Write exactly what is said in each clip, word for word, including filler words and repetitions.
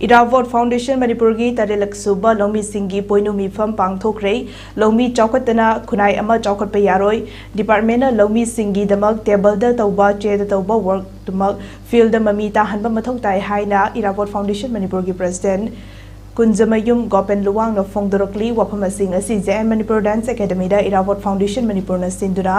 ꯏꯔꯥꯕꯣꯠ foundation ꯃꯅꯤꯄꯨꯔꯒꯤ ꯇꯔꯦꯠꯂꯛ ꯁꯨꯕ ꯂꯧꯃꯤꯁꯤꯡꯒꯤ ꯄꯣꯏꯅꯨ ꯃꯤꯐꯝ ꯄꯥꯡꯊꯣꯛꯈ꯭ꯔꯦ꯫ ꯂꯧꯃꯤ ꯆꯥꯎꯈꯠꯇꯅ ꯈꯨꯟꯅꯥꯏ ꯑꯃ ꯆꯥꯎꯈꯠꯄ ꯌꯥꯔꯣꯏ꯫ ꯗꯤꯄꯥꯔꯠꯃꯦꯟꯅ ꯂꯧꯃꯤꯁꯤꯡꯒꯤꯗꯃꯛ ꯇꯦꯕꯜꯗ ꯇꯧꯕ, ꯆꯦꯗ ꯇꯧꯕ ꯋꯥꯔꯛꯇꯨꯃꯛ ꯐꯤꯜꯗ ꯃꯃꯤ ꯇꯥꯍꯟꯕ ꯃꯊꯧ ꯇꯥꯏ ꯍꯥꯏꯅ ꯏꯔꯥꯕꯣꯠ ꯐꯥꯎꯟꯗꯦꯁꯟ ꯃꯅꯤꯄꯨꯔꯒꯤ ꯄ꯭ꯔꯁꯤꯗꯦꯟꯠ ꯀꯨꯟꯖꯃꯌꯨꯝ ꯒꯣꯄꯦꯟ ꯂꯨꯋꯥꯡꯅ ꯐꯣꯡꯗꯣꯔꯛꯂꯤ꯫ ꯋꯥꯐꯝ ꯑꯁꯤꯡ ꯑꯁꯤ J and Manipur dance ꯑꯦꯀꯥꯗꯃꯤꯗ Irabot foundation ꯃꯅꯤꯄꯨꯔꯅ ꯁꯤꯟꯗꯨꯅ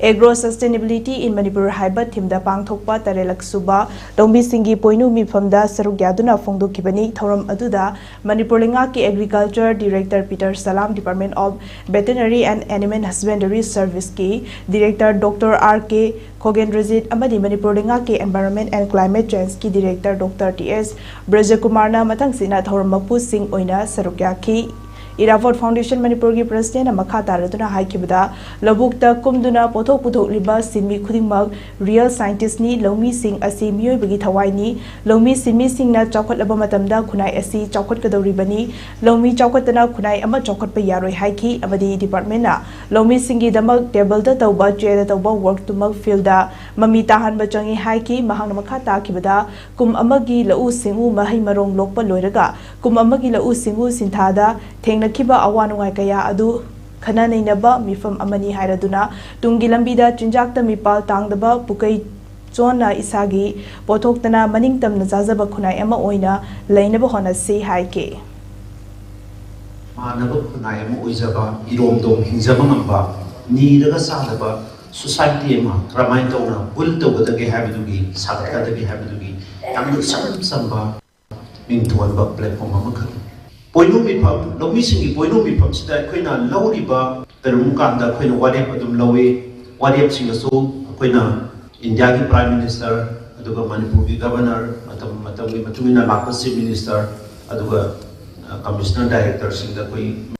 Agro Sustainability in Manipur ꯍꯥꯏꯕ ꯊꯤꯝꯗ ꯄꯥꯡꯊꯣꯛꯄ ꯇꯔꯦꯠꯂꯛ ꯁꯨꯕ ꯂꯧꯃꯤꯁꯤꯡꯒꯤ ꯄꯣꯏꯅꯨ ꯃꯤꯐꯝꯗ ꯁꯔꯨꯛ ꯌꯥꯗꯨꯅ ꯐꯣꯡꯗꯣꯛꯈꯤꯕꯅꯤ꯫ ꯊꯧꯔꯝ ꯑꯗꯨꯗ ꯃꯅꯤꯄꯨꯔ ꯂꯩꯉꯥꯛꯀꯤ Agriculture Director Peter Salam, Department of Veterinary and Animal Husbandry Serviceꯀꯤ Director Doctor R K ꯈꯣꯒꯦꯟꯗ꯭ꯔꯖꯤꯠ ꯑꯃꯗꯤ ꯃꯅꯤꯄꯨꯔ ꯂꯩꯉꯥꯛꯀꯤ Environment and Climate Changeꯀꯤ Director Doctor T S ꯕ꯭ꯔꯖꯀꯨꯃꯥꯔꯅ ꯃꯊꯪꯁꯤꯠꯅ ꯊꯧꯔꯝ ꯃꯄꯨꯁꯤꯡ ꯑꯣꯏꯅ ꯁꯔꯨꯛ ꯌꯥꯈꯤ꯫ ꯏꯔꯥꯕꯣꯠ ꯐꯥꯎꯟꯗꯦꯁꯟ ꯃꯅꯤꯄꯨꯔꯒꯤ ꯄ꯭ꯔꯁꯤꯗꯦꯟꯠꯅ ꯃꯈꯥ ꯇꯥꯔꯗꯨꯅ ꯍꯥꯏꯈꯤꯕꯗ, ꯂꯧꯕꯨꯛꯇ ꯀꯨꯝꯗꯨꯅ ꯄꯣꯠꯊꯣꯛ ꯄꯨꯊꯣꯛꯂꯤꯕ ꯁꯤꯟꯃꯤ ꯈꯨꯗꯤꯡꯃꯛ real scientistꯅꯤ꯫ ꯂꯧꯃꯤꯁꯤꯡ ꯑꯁꯤ ꯃꯤꯑꯣꯏꯕꯒꯤ ꯊꯋꯥꯏꯅꯤ꯫ ꯂꯧꯃꯤ ꯁꯤꯟꯃꯤꯁꯤꯡꯅ ꯆꯥꯎꯈꯠꯂꯕ ꯃꯇꯝꯗ ꯈꯨꯟꯅꯥꯏ ꯑꯁꯤ ꯆꯥꯎꯈꯠꯀꯗꯧꯔꯤꯕꯅꯤ꯫ ꯂꯧꯃꯤ ꯆꯥꯎꯈꯠꯇꯅ ꯈꯨꯟꯅꯥꯏ ꯑꯃ ꯆꯥꯎꯈꯠꯄ ꯌꯥꯔꯣꯏ ꯍꯥꯏꯈꯤ꯫ ꯑꯃꯗꯤ ꯗꯤꯄꯥꯔꯠꯃꯦꯟꯅ ꯂꯧꯃꯤꯁꯤꯡꯒꯤꯗꯃꯛ ꯇꯦꯕꯜꯗ ꯇꯧꯕ, ꯆꯦꯗ ꯇꯧꯕ ꯋꯥꯔꯛꯇꯨꯃꯛ ꯐꯤꯜꯗ ꯃꯃꯤ ꯇꯥꯍꯟꯕ ꯆꯪꯏ ꯍꯥꯏꯈꯤ꯫ ꯃꯍꯥꯛꯅ ꯃꯈꯥ ꯇꯥꯈꯤꯕꯗ, ꯀꯨꯝ ꯑꯃꯒꯤ ꯂꯧꯎ ꯁꯤꯡꯎ ꯃꯍꯩ ꯃꯔꯣꯡ ꯂꯣꯛꯄ ꯂꯣꯏꯔꯒ ꯀꯨꯝ ꯑꯃꯒꯤ ꯂꯧꯎ ꯁꯤꯡꯎ ꯁꯤꯟꯊꯥꯗ ꯊꯦꯡꯅꯈꯤꯕ ꯑꯋꯥ ꯅꯨꯡꯉꯥꯏ ꯀꯌꯥ ꯑꯗꯨ ꯈꯟꯅ ꯅꯩꯅꯕ ꯃꯤꯐꯝ ꯑꯃꯅꯤ ꯍꯥꯏꯔꯗꯨꯅ, ꯇꯨꯡꯒꯤ ꯂꯝꯕꯤꯗ ꯆꯤꯟꯖꯥꯛꯇ ꯃꯤꯄꯥꯜ ꯇꯥꯡꯗꯕ, ꯄꯨꯀꯩ ꯆꯣꯟꯅ ꯏꯁꯥꯒꯤ ꯄꯣꯠꯊꯣꯛꯇꯅ ꯃꯅꯤꯡ ꯇꯝꯅ ꯆꯥꯖꯕ ꯈꯨꯟꯅꯥꯏ ꯑꯃ ꯑꯣꯏꯅ ꯂꯩꯅꯕ ꯍꯣꯠꯅꯁꯤ ꯍꯥꯏꯈꯤ꯫ ꯃꯥꯟꯅꯕ ꯈꯨꯟꯅꯥꯏ ꯑꯃ ꯑꯣꯏꯖꯕ, ꯏꯔꯣꯝꯗꯣꯝ ꯍꯤꯡꯖꯕ ꯉꯝꯕ, ꯅꯤꯔꯒ ꯆꯥꯗꯕ society ꯑꯃ ꯀꯔꯝꯍꯥꯏꯅ ꯇꯧꯅ build ꯇꯧꯒꯗꯒꯦ ꯍꯥꯏꯕꯗꯨꯒꯤ, ꯁꯥꯒꯠꯀꯗꯒꯦ ꯍꯥꯏꯕꯗꯨꯒꯤ ꯌꯥꯝꯅ ꯏꯆꯝ ꯆꯝꯕ ꯃꯤꯡꯊꯣꯟꯕ platform ꯑꯃꯈꯛꯅꯤ꯫ ꯄꯣꯏꯅꯨ ꯃꯤꯐꯝ, ꯂꯧꯃꯤꯁꯤꯡꯒꯤ ꯄꯣꯏꯅꯨ ꯃꯤꯐꯝꯁꯤꯗ ꯑꯩꯈꯣꯏꯅ ꯂꯧꯔꯤꯕ, ꯀꯔꯤꯒꯨꯝꯕ ꯀꯥꯟꯗ ꯑꯩꯈꯣꯏꯅ ꯋꯥꯔꯦꯞ ꯑꯗꯨꯝ ꯂꯧꯏ꯫ ꯋꯥꯔꯦꯞꯁꯤꯡ ꯑꯁꯨ ꯑꯩꯈꯣꯏꯅ ꯏꯟꯗꯤꯌꯥꯒꯤ Prime Minister, ꯑꯗꯨꯒ ꯃꯅꯤꯄꯨꯔꯒꯤ Governor, ꯃꯇꯝ ꯃꯇꯝꯒꯤ ꯃꯇꯨꯡ ꯏꯟꯅ ꯂꯥꯛꯄ Chief Minister, ꯑꯗꯨꯒ, ꯑ, Commissioner Directorꯁꯤꯡꯗ ꯑꯩꯈꯣꯏ